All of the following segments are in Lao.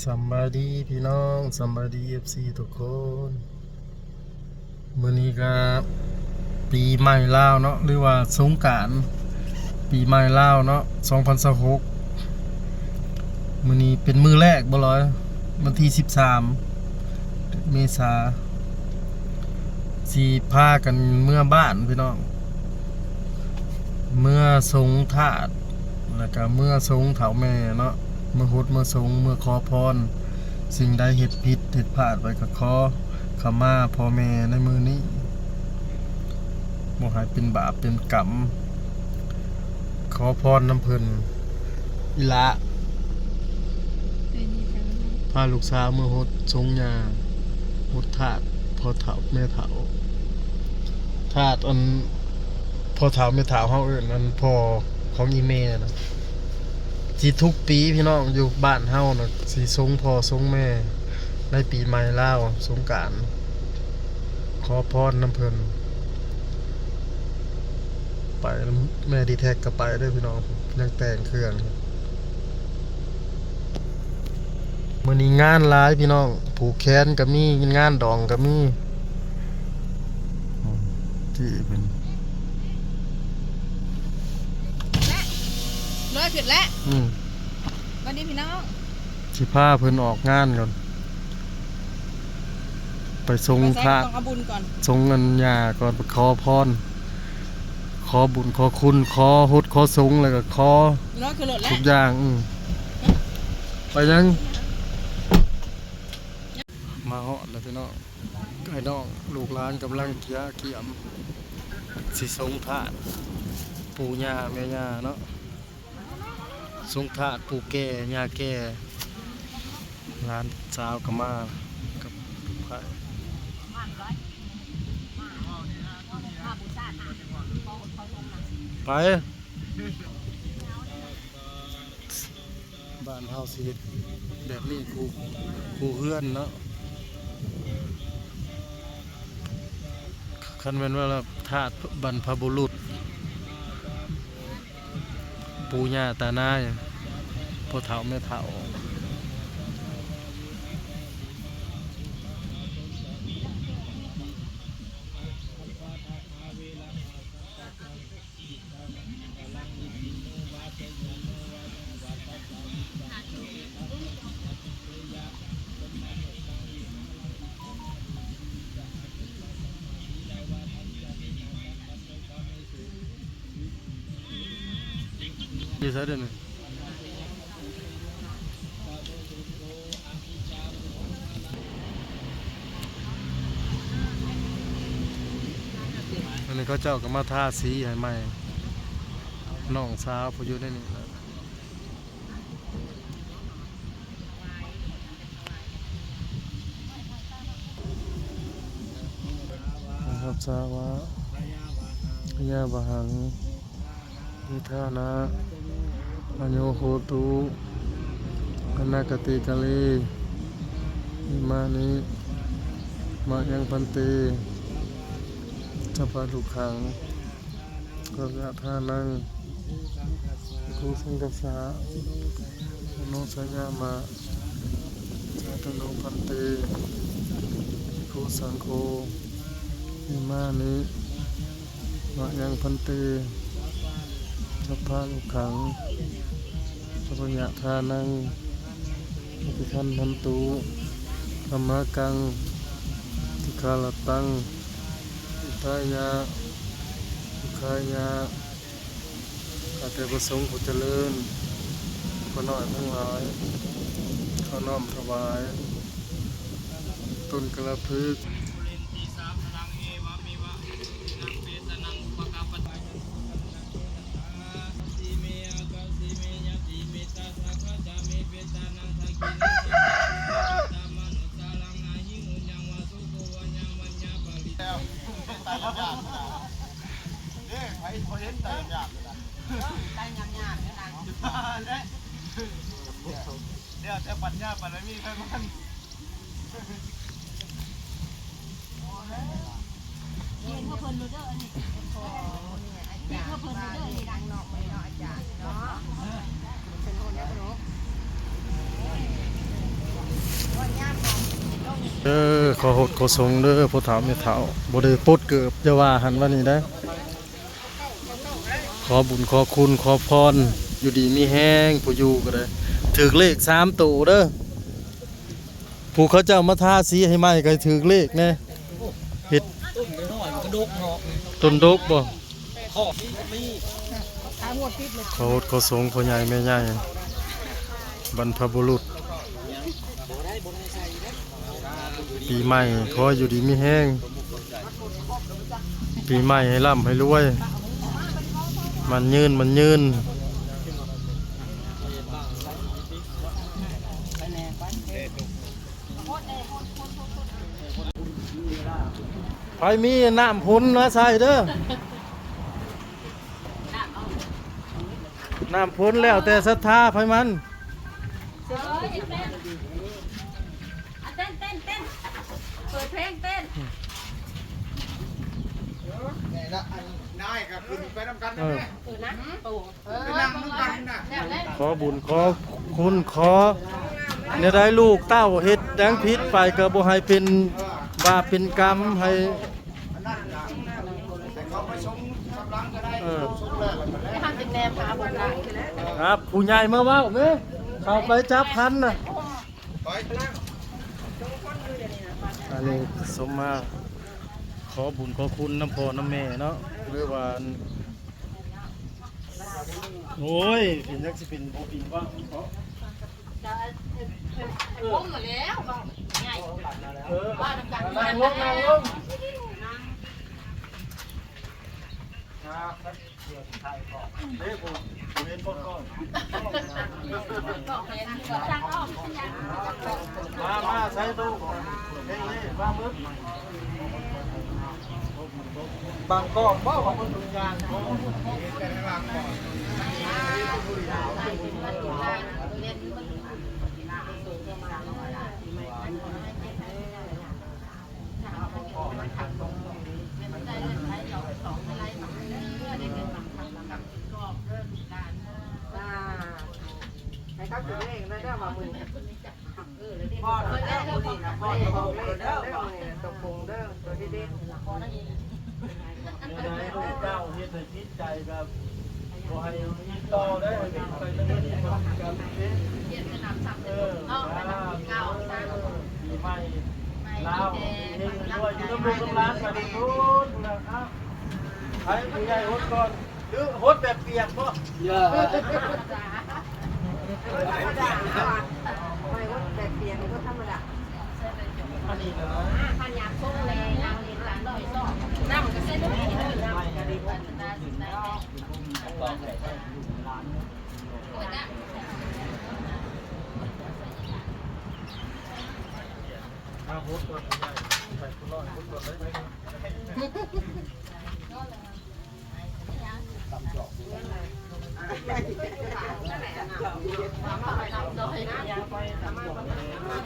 ສຳບາຍດີພີ່ນ້ອງ ສຳບາຍດີເອັຟຊີທຸກຄົນ. ມື້ນີ້ກະປີໃໝ່ລາວເນາະ ຫຼືວ່າສົງການປີໃໝ່ລາວເນາະ ສອງພັນຊາວຫົກ. ມື້ນີ້ເປັນມື້ແລກບໍ່ລອຍ ວັນທີສິບສາມ ເມສາ ຊິພາກັນເມືອບ້ານພີ່ນ້ອງ ເມືອສົງທາດ ແລ້ວກະເມືອສົງເຖົ້າແມ່ເນາະ ເມືອຫົດເມືອສົງ ເມືອຂໍພອນ. ສິ່ງໃດເຮັດຜິດເຮັດພາດໄປກະຂໍຂະມາພໍ່ແມ່ໃນມື້ນີ້ ບໍ່ໃຫ້ເປັນບາບເປັນກຳ. ຂໍພອນນຳເພິ່ນ. ອີ່ຫຼ້າ ພາລູກສາວເມືອຫົດສົງຍ່າ ຫົດທາດພໍ່ເຖົ້າແມ່ເຖົ້າ ທາດອັນພໍ່ເຖົ້າແມ່ເຖົ້າເຮົາເອີ້ນອັນພໍ່ຂອງອີ່ແມ່ນະ. ຊິທຸກປີພີ່ນ້ອງ ຢູ່ບ້ານເຮົານະ ຊິສົງພໍ່ສົງແມ່ໃນປີໃໝ່ລາວ ສົງການ ຂໍພອນນຳເພິ່ນ. ໄປນຳແມ່ດີແທັກກະໄປເດີພີ່ນ້ອງ ຍັງແຕ່ງເຄື່ອງ. ມື້ນີ້ງານຫຼາຍພີ່ນ້ອງ ຜູກແຂນກະມີ ງານດອງກະມີ. ອືມ ຈີ່ເພິ່ນ ແລະ ເລີຍຂຶ້ນແລ້ວ. ອືມ ວັນນີ້ພີ່ນ້ອງ ຊິພາເພິ່ນອອກງານກ່ອນ ໄປສົງພະ ໄປໃສກໍຕ້ອງເອົາບຸນກ່ອນ ສົງອັນຍ່າກ່ອນ ໄປຂໍພອນ ຂໍບຸນຂໍຄຸນ ຂໍຫົດຂໍສົງ ແລ້ວກໍຂໍ ເລີຍຂຶ້ນລົດແລ້ວ ທຸກຢ່າງ. ອືມ ໄປຍັງ ມາຮອດແລ້ວພີ່ນ້ອງ ໄອ້ນ້ອງລູກຫຼານກຳລັງກຽກກຽມ ຊິສົງທາດປູ່ຍ່າແມ່ຍ່າເນາະ. ສົງທາດປູ່ແກ່ຍ່າແກ່ ຫຼານສາວກະມາກັບລູກໃພ້ ໄປ. ບ້ານເຮົາຊິເຮັດແບບນີ້ຄູ່ ຄູ່ເຮືອນເນາະ. ຄັນແມ່ນວ່າທາດບັນພະບຸລຸດ ປູ່ຍ່າຕານາຍ ພໍ່ເຖົ້າແມ່ເຖົ້າ. ຢູ່ໃສເດີນີ້? ອັນນີ້ເຂົາເຈົ້າກໍມາທາສີໃຫ້ໃໝ່ ນ້ອງສາວຜູ້ຢູ່ໃນນີ້ແຫຼະ. ຮັດສາວະ ພະຍາວະຫັງ ນິທານະ ອະໂຍໂຫຕຸ ອະນາກະຕິກາເລ ອິມານິ ມະຍັງພັນເຕ ສັບພະລຸກຂັງ ສັບພະຍະທານັງ ພິກຂຸສັງຄັດສະ ໂອໂນສະຍາມະ ສາທະໂນພັນເຕ ພິກຂຸສັງໂຄ ອິມານິ ມະຍັງພັນເຕ ສັບພະລຸກຂັງ ສັບພະຍະທານັງ ປະຕິຄັນທັນຕຸ ທຳມະກັງ ສິກຂາລະຕັງ ທິດຖາຍະ ສຸຂາຍະ. ຂ້າແຕ່ພະສົງຜູ້ຈະເລີນ ຂ້ານ້ອຍທັງຫຼາຍ ຂໍນ້ອມຖວາຍຕົ້ນກະລະພຶກ. ເດ້ ໃຜບໍ່ເຫັນໄຕຍາກເລີຍນະ ໄຕຍາກໆ ແລ້ວແຕ່ປັນຍາບາລະມີໃຜມັນ. ເຮັດເພື່ອເພິ່ນໂລດເດີ ອັນນີ້ ເຮັດເພື່ອເພິ່ນໂລດເດີ ອັນນີ້ ດັງນອກໄວ້ເນາະ ອາຈານເນາະ ເປັນຄົນແນວໂລກ. ເດີ ຂໍໂຫດຂໍສົງເດີ ພໍ່ເຖົ້າແມ່ເຖົ້າ ບໍ່ໄດ້ປົດເກີບ ຢ່າວ່າຫັ້ນວ່ານີ້ໄດ໋. ຂໍບຸນຂໍຄຸນຂໍພອນ ຢູ່ດີມີແຮງ ຜູ້ຢູ່ກໍໄດ້ ຖືກເລກສາມໂຕເດີ. ຜູ້ເຂົາເຈົ້າມາທາສີໃຫ້ໃໝ່ກໍໃຫ້ຖືກເລກແດ່. ເຮັດ ຕົ້ນນ້ອຍມັນກໍດົກເນາະ ຕົ້ນດົກບໍ່? ຂໍໂຫດຂໍສົງພໍ່ໃຫຍ່ແມ່ໃຫຍ່ ບັນພະບຸລຸດ ປີໃໝ່ຂໍຢູ່ດີມີແຮງ ປີໃໝ່ໃຫ້ລ່ຳໃຫ້ລວຍ ໝັ້ນຍືນ ໝັ້ນຍືນ. ໃຜມີນ້ຳພົນມາໃສ່ເດີ ນ້ຳພົນແລ້ວແຕ່ສັດທາໃຜມັນ. ເຕັ້ນ ເຕັ້ນ ເຕັ້ນ ເປີດເພງເຕັ້ນ. ນີ້ລະ ອັນນາຍກໍຂຶ້ນໄປນຳກັນ ເອີ ນະ ເອີນະ ໂອ້ ໄປນັ່ງນຳກັນນະ. ຂໍບຸນຂໍຄຸນ ຂໍແນວໃດລູກເຕົ້າເຮັດຫຍັງຜິດໄປ ກໍບໍ່ໃຫ້ເປັນບາບເປັນກຳ ໃຫ້ ເອີ ຄັບ ຜູ້ໃຫຍ່ມາເວົ້າແມ້ ເຂົ້າໄປຈັບພັນນະ. ອັນນີ້ສົມມາຂໍບຸນຂໍຄຸນນຳພໍ່ນຳແມ່ເນາະ ຫຼືວ່າ ໂອ້ຍ ເປັນຫຍັງຊິເປັນບໍ່ເປັນວະເນາະ. ເອີ ເອີ ເອີ ເອີ ເອີ ນັ່ງລົງ ນັ່ງລົງ. ມາ ມາ ໃສ່ໂຕະ ເອີ ມາເບິ່ງ ບາງກ້ອງບໍ່ວ່າເພິ່ນເປັນຫຍັງ. ອ່າ ໃຫ້ເຂົາຖືກເລກແລ້ວເດີວ່າມື້ນີ້ ບໍ່ເດີ ມື້ນີ້ນະ ບໍ່ຖືກເລກແລ້ວເດີ ມື້ນີ້ນະ ຕົວໂກງເດີ ຕົວເດັດໆ. ແນວໃດລູກເຕົ້າເຮັດໃຫ້ຜິດໃຈກໍບໍ່ໃຫ້ເຮັດຕໍ່ເດີ ໃຫ້ເປັນໄປແຕ່ມື້ນີ້ກໍຄືກັນເດ້. ເອີ ສາທຸ ປີໃໝ່ລາວ ເຮັງໆ ລວຍໆ ຢູ່ນຳລູກນຳຫຼານໄປທຸກຄົນນະ. ໃຫ້ຜູ້ໃຫຍ່ຫົດກ່ອນ ຫຼືຫົດແບບປຽກບໍ່? ທຳມະດາ ໄວ້ຫົດແບບປຽກນີ້ກໍທຳມະດາ. ອັນນີ້ເນາະ ຄັນຢາກຊົງແລນາງເລນສາມຮ້ອຍຊອກ ນ້ຳກໍໃສ່ຕົວນີ້ເດີ ນ້ຳກໍໄດ້ພັດທະນາສິ່ງໃດແດ່. ມາຫົດກ່ອນຜູ້ໃຫຍ່ ໃສ່ຜູ້ນ້ອຍຫົດກ່ອນເລີຍ.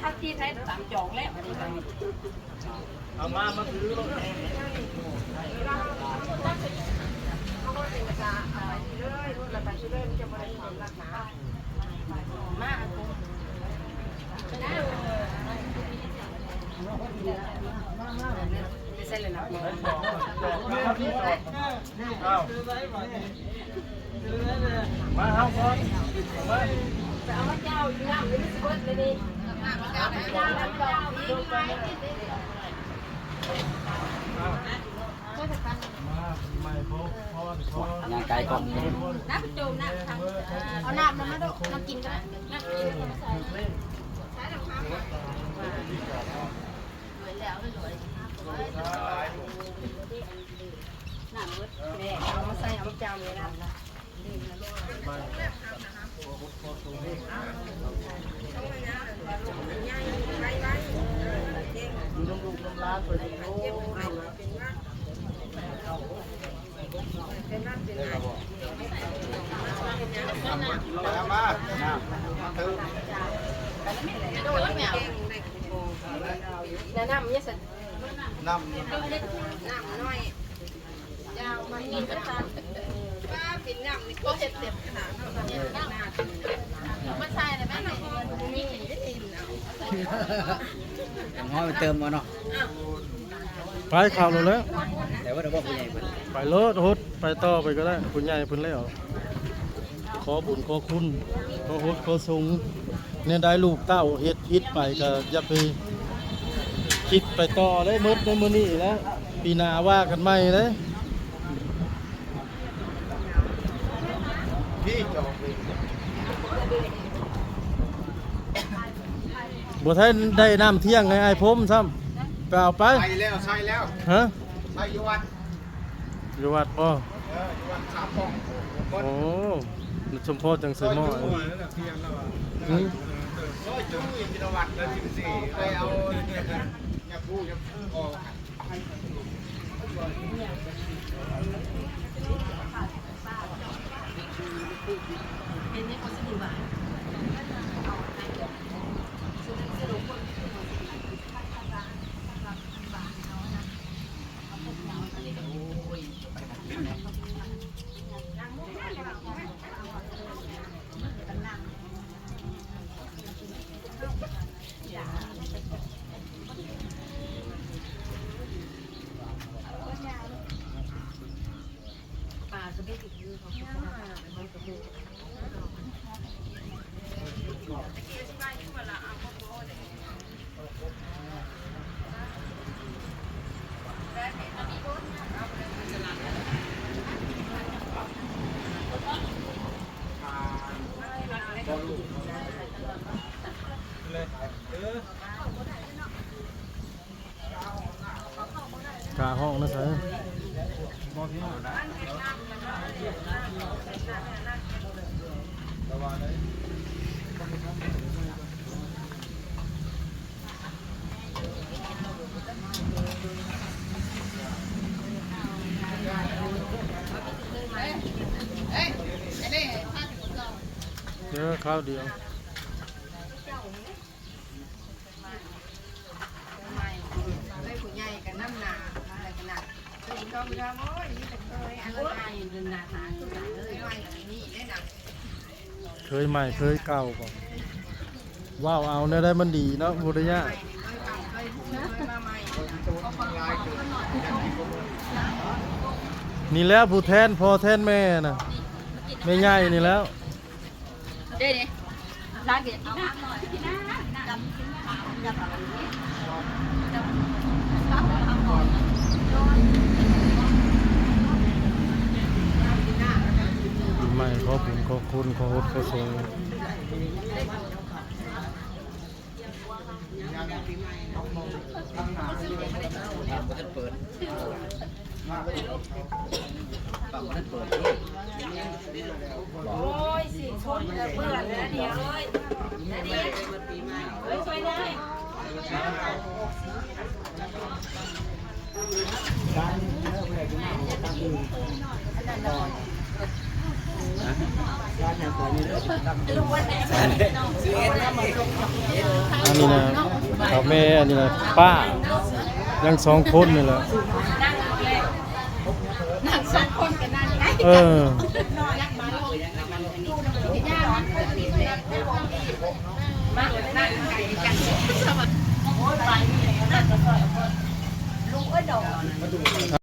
ທັກທີ່ໄທຕຳຈອງແລ້ວ ເອົາມາ ມາຖືໂລດ. ມາ ໄປໃສ່ລະນະ. ອ້າວ ມາເຮົາກ່ອນ ມາ ໄປເອົາມາເຈົ້າຢູ່ນຳ ມັນຊິເບິດແລ້ວນີ້ ເອົາມາເຈົ້າ ເອົາມາເຈົ້າອີກ. ມາປີໃໝ່ຂໍພອນ ຂໍ ຍ່າງໄກກ່ອນ ນ້ຳໄປໂຈມນ້ຳ ເອົານ້ຳນຳມາດູ ນ້ຳກິນກໍໄດ້ ນ້ຳກິນກໍມາໃສ່ ໃສ່ນ້ຳ ນ້ຳເບິດ ເອົາມາໃສ່ ເອົາມາເຈົ້ານີ້ນຳ. ແນະນຳນີ້ຊັ້ນ ນ້ຳ ນ້ຳນ້ອຍ ເຈົ້າ ມັນມີກະຕັນ ປ້າ ເປັນງາມນີ້ ກໍເຮັດເຕັມຂະໜາດເນາະ ເຮັດຂະໜາດ ມາໃສ່ແລ້ວແມ່ນບໍ່ມີກິນເອົາ. ເຕີມເນາະ ໄປເຂົ້າໂລດແລ້ວ ແຕ່ວ່າໄດ້ບອກຜູ້ໃຫຍ່ເພິ່ນ ໄປໂລດ ຫົດໄປຕໍ່ໄປກໍໄດ້ ຜູ້ໃຫຍ່ເພິ່ນແລ້ວ. ຂໍບຸນຂໍຄຸນ ຂໍຫົດຂໍສົງ ແນວໃດລູກເຕົ້າເຮັດຜິດໄປກໍຢ່າໄປຄິດໄປຕໍ່ເດ້ ໝົດໃນມື້ນີ້ແຫຼະ ປີໜ້າວ່າກັນໃໝ່ເດ້. ບໍ່ທັນໄດ້ນ້ຳທ່ຽງໃຫ້ອ້າຍພົມຊ້ຳ ໄປເອົາໄປ ໃສ່ແລ້ວ ໃສ່ແລ້ວ ຮະ ໃສ່ຢູ່ວັດ ຢູ່ວັດບໍ່? ເອີ ຢູ່ວັດສາມປ່ອງ ໂອ້ ສົມໂພດຈັ່ງຊິໝໍ້ ເອີ ຢູ່ວັດແລ້ວ ອືມ ເອີ ຊ່ວຍຈຸ້ຍຢູ່ວັດແລ້ວຈຶ່ງຊິໄດ້ເອົາ ຫຍັບຜູ້ຫຍັບ ອອກ. ກາຫ້ອງນະໃສ? ເດີ ຄາວດຽວ. ເຄີຍໃໝ່ເຄີຍເກົ່າບໍ່? ເວົ້າເອົາແນວໃດມັນດີເນາະ ບໍ່ໄດ້ຍາກ. ນີ້ແຫຼະຜູ້ແທນພໍ່ແທນແມ່ນະ ແມ່ໃຫຍ່ນີ້ແຫຼະ. ເດ້ໆ ຫຼານກໍຢາກກິນນ້ຳ ກິນນ້ຳ ປີໃໝ່ ຂໍບຸນ ຂໍຄຸນ ຂໍຫົດ ຂໍສົງ. ໂອ້ຍ ສີຊົນເປື້ອນແລ້ວ ອັນນີ້ເອີຍ ອັນນີ້ເອີຍ ຊ່ວຍໄດ້. ອັນນີ້ນະ ເຖົ້າແມ່ ອັນນີ້ນະ ປ້າ ຍັງສອງຄົນນີ້ແຫຼະ. ນັ່ງສອງຄົນກໍນັ່ງໄດ້ ເອີ. ມານັ່ງໃກ້ກັນ ໂອ້ຍ ໄປນີ້ແຫຼະ ນັ່ງກໍຊ່ອຍເອົາເພິ່ນ ລຸງເອີຍ ດອກ.